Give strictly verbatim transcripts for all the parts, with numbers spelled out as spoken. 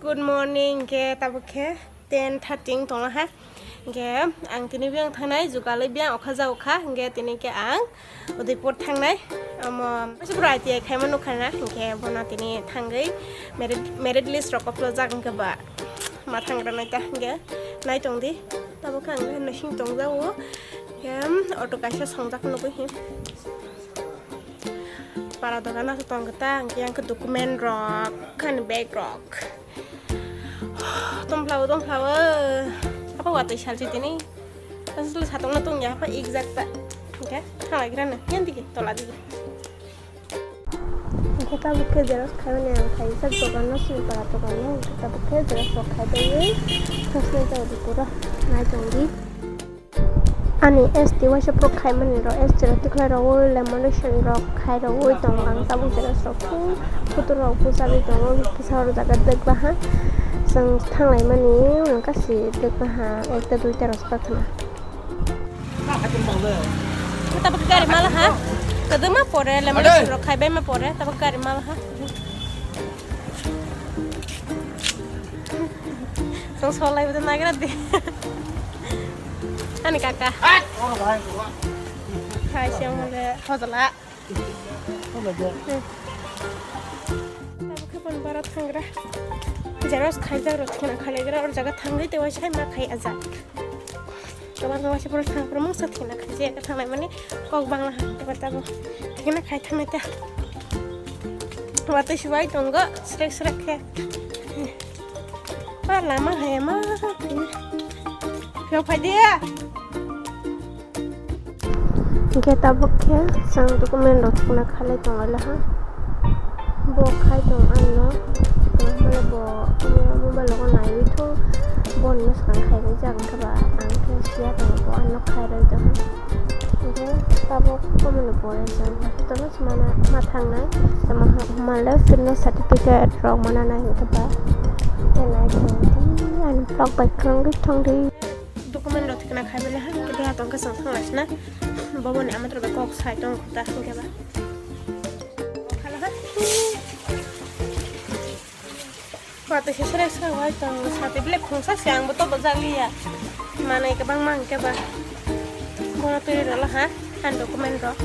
Good morning, hingke tabuk khe ten thirty wng tongo ha. Hingke ang tini biyang thangnai, jugalwi biyang okha ja okha, hingke tini khe ang Udaipur thangnai. Omo, masa pura I T I khaima nukha na, hingke bono tini thangwi merit, merit list rok koplojak hingke ba ma thangra nai ta hingke nai tong di. Tabuk khe ang nursing tong jago, hingke auto kaisa songjak nugwi hin. Para dogan o tong khe ta, hingke yang khe document rok, kani bag rok. Tongphlao, tongphlao. Apa watwi salchi tini. Asle satong na tong ya, apa exact ta. Hingke, halai gra na. Yang digi, tola digi. Hingke tabuk khe xerox khaimani ang khaijak dogan no, sini para dogan no. Hingke tabuk khe xerox rok khai tongwi. Khasnai ta odi pura. Nai tong di. Ani S T waisa borok khaimani rok, S T rok tikhlai rogwi lamination rok khai rogwi tongo. Ang tabuk xerox rok phung photo rok bwcharwi tongo, kisa o jaga dwkbaha. Chwng thanglaimani kasi dwkbaha ekta duita rok swkakhe na. Tabuk gari mala ha, kwdwma pore lamination rok khaibaima pore tabuk gari mala ha. Chwng solai bwtwi nagra di. Ani kaka. Hai, siang hole hojala. Tabuk khe bon bara thangra. Xerox khaijak rok thina khaligra, or jaga thangwi tei waisa ma khai ajak. Kwbangma waisa borok thang phuru mungsa thina khaijak, thanglaimani kok bangla ha, eba tabuk thina khai thangnai ta. Watwi subai tongo, srek srek khe. Ba lama hai ma thina. Phiyok phai di. Hingke tabuk khe chwng document rok thikna khalai tonglaha. Bo khai tong anno, tongmani bo mobile rogo naiwi thung, boni swkang khaibai jak, hwnkhe ba ang khe siya tongo, bo anno khairoi tongkha. Hingke tabuk tomoni pore chwng hospital o se mana ma thangnai, tamo hwnmale fitness certificate rok mana nai hwnkhe ba, tei nai tongdi ani vlog bai kwrwngwi thangdi. Document rok thikna khai bele ha, hingke deha tongkhe chwng thanglaisina. Boboni ama toro bai kok sai tong khuta hingke ba. Watwi se sere sere wai tong sati bile khungsa se ang bo tobo jak liya. Manai kwbangma hingke ba. Bono twi rwla ha, ani document rok.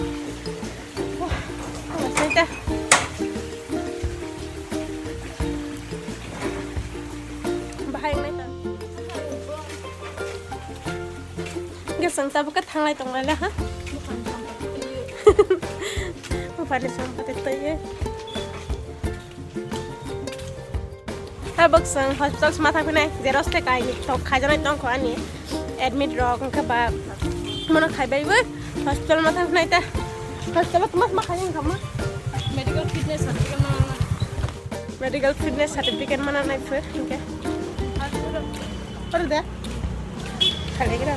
Wah, wah, sai ta. Bahai nai ta. Hingke chwng tabuk khe thanglai tonglaila ha. Buphani sampati twi. Tabuk chwng hospital se ma thang phinai, xerox tei kainwi tok khaijaknai tongkho ani admit rok, hwnkhe ba bono khaibai bo hospital ma thang phinai ta. Hospital o tma tma khaijak wngkha ma? Medical fitness certificate ma. Medical fitness certificate mana nai pho hingke. Oro de. Khale gira.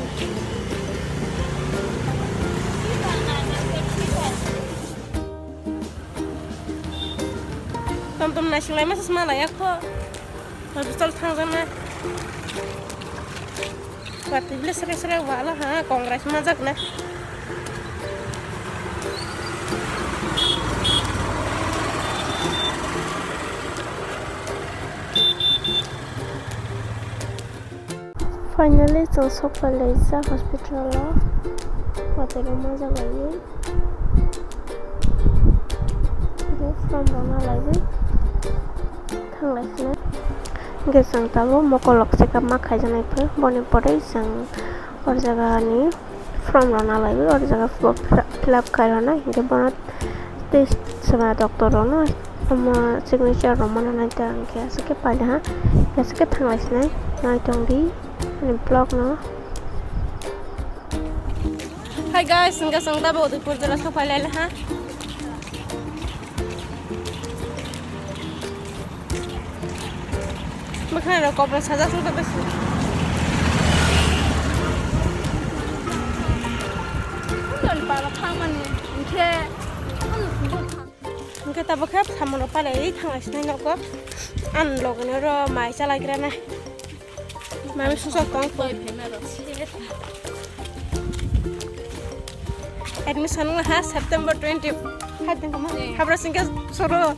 Tom tom nai singlai masa sma laya kho. Hospital thang jana. Watwi bile sere sere wala ha, Congress majak na. Finally, chwng sok pai laijak hospital o. Watwi rok majak laiwi. Bo form rok na laiwi. Thanglai sinai. Hingke chwng tabuk mokolok check up ma khaijaknai pho, boni pore chwng o jaga ni form rok na laiwi, o jaga form fill up khai rwnai, hingke bono tei swmai doctor rok no omo signature rok ma nai ta, hingke aswk khe paida ha, hingke aswk khe thanglai sinai, nai tong di ani vlog no. Hi guys, hingke chwng tabuk Udaipur jora sopai laila ha. Bwkhani rok kobor sajak song tabuk. Undoni pala thangmani hingke. Hingke tabuk khe samung rok palaiwi thanglai sinai nogo. Ang logoni oro mai chalaigrana. Mami susok tong. Admission wngha September twenty five din kama. Habra singke soro.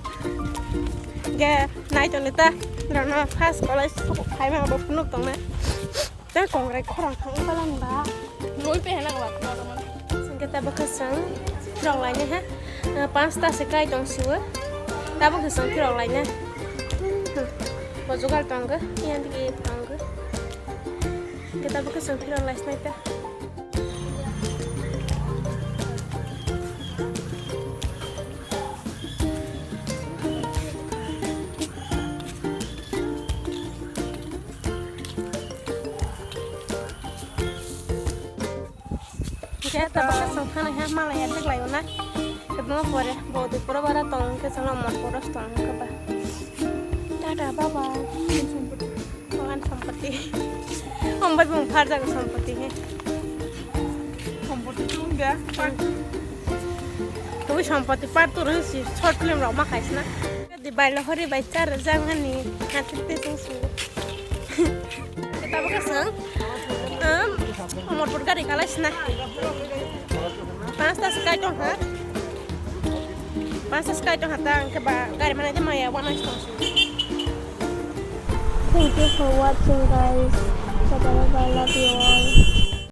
Ge nai tong ta. Rana first college phaima bo phunuk tongna. Tei kongrai khorang thang palan ba. Loi pe hena ba. Sengke tabo khe chwng phirok lainai ha. Panch ta se kai tong siwo. Tabo khe chwng phirok lainai. Bo jugal tonggo. Yang digi tonggo. Sengke tabo khe chwng phirok laisnai ta. Khe tabuk khe chwng thani ha malai ya thik laio na. Kwbangma pore bo dui pura bara tong khe chwng no mon pura tong khe ba. Tata bye bye. Bagan sampati. Ombai bung phar jaga sampati he. Sampati chung dia. Twi sampati part two rwng si short film rok ma khaisna. Di bailo hori bai char jang ani hatik te sung su. Kita baka sang. Um, Amarpur gari kalai sna. Pansta skai tong ha. Pansta skai tong ha ta angke ba gari mana je maya wana sung su. Thank you for watching, guys. Bye bye, love you all.